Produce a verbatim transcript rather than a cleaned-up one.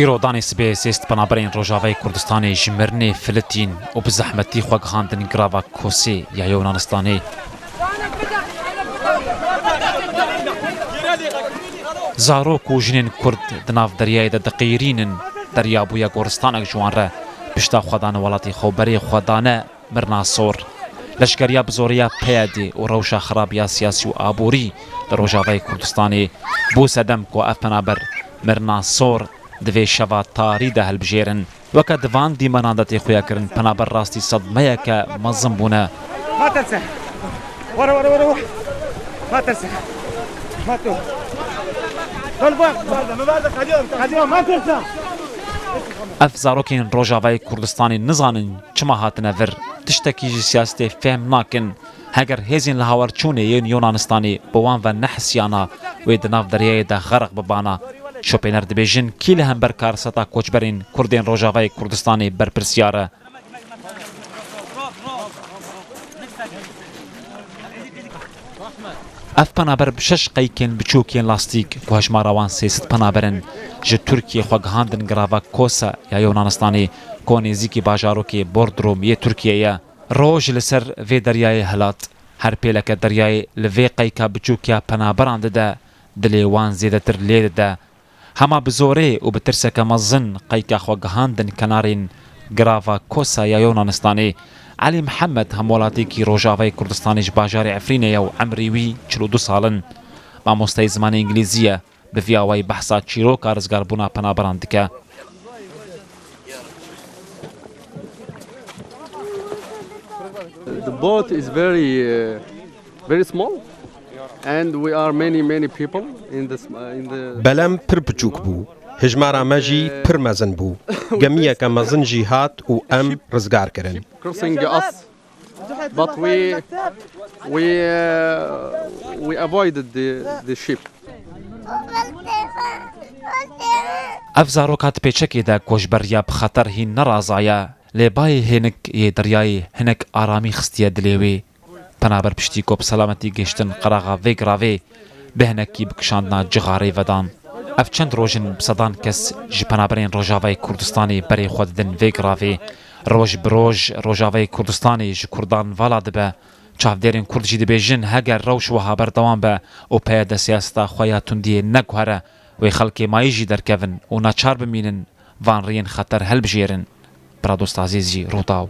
Îro danê sibê sêst penaberên Rojavayê Kurdistanê ji mirinê filitîn û bi zehmetî xwe gihandin girava Kosê ya Yunanistanê. Zarok û jinên Kurd di nav deryayê de diqîrînin, derya bûye goristanek ji wan re. Pişta xwe dane welatê xwe û berê xwe dane mirina sor. Leşkeriya bi zorê ya P Y D û rewşa xirab ya siyasî û aborî li Rojavayê Kurdistanê bû sedem ku ev penaber mirina sor di vê şeva tarî de hilbijêrin. Weke di van dîmenan de tê xuyakirin, penaber rastî sedmeyeke mezin bûne. ما ترسى. ورا، ورا، ورا، ورا. ما ترسى. ما تو. دول بوك. قديم، ما ترسى. Ev zarokên Rojavayê Kurdistanê nizanin çima hatine vir, tiştekî ji siyasetê fehm nakin. Heger hêzên li hawarçûnê yên Yunanistanê bi wan ve nehisiyana, wê di nav deryayê de xerq bibana. Şopêner dibêjin, kî li hember karseta koçberên Kurdên Rojavayê Kurdistanê berpirsiyar e? Ev penaber bi şeş qeykên biçûk yên lastîk ku hejmara wan sê sed penaber in, ji Tirkiyê xwe gihandin girava Kosa ya Yunanistanê, ku nêzîkî bajarokê Bodrum yê Tirkiyê ye. Roj li ser vê deryayê hilat. Her pêleke deryayê li vê qeyka biçûk ya penaberan dide, dilê wan zêdetir lê dide. Hema bi zorê û bi tirseke mezin qeyka xwe gihandin kenarên girava Kosa ya Yunanistanê. Elî Mihemed hemwelatiyekî Rojavayê Kurdistanê ji bajarê Efrînê ye û emrî wî çil û du sal in. Mamosteyê zimanê îngilîzî ye. Bi vî awayî behsa çîroka rizgarbûna penaberan dike. The boat is very, uh, very small, and we are many, many people in this, uh, in the Belem pir biçûk bû. Hejmara me jî pir mezin bû. Gemiyeke mezin jî hat û em rizgar kirin. Crossing us, but we, we, uh, we avoided the, the ship. Ev zaroka di pêçekê de ku ji ber riya bi xeter hîn nerazaye, lê bayê hênik yê deryayê hinek aramî xistiye dilê wê. Penaber piştî ku bi selametî gihiştin qeraxa vê giravê, bi hinekî bi kişandina cixarê vedan. Ev çend roj in bi sedan kes ji penaberên Rojavayê Kurdistanê berê xwe didin vê giravê. Roj bi roj Rojavayê Kurdistanê ji Kurdan vala dibe. Çavdêrên Kurd jî dibêjin, heger rewş wiha berdewam be û P Y D siyaseta xwe ya tundiyê neguhere, wê xelkê mayî jî derkevin û naçar bimînin van riyên xeter helbijêrin. Biradost Azîz jî, Rûdaw.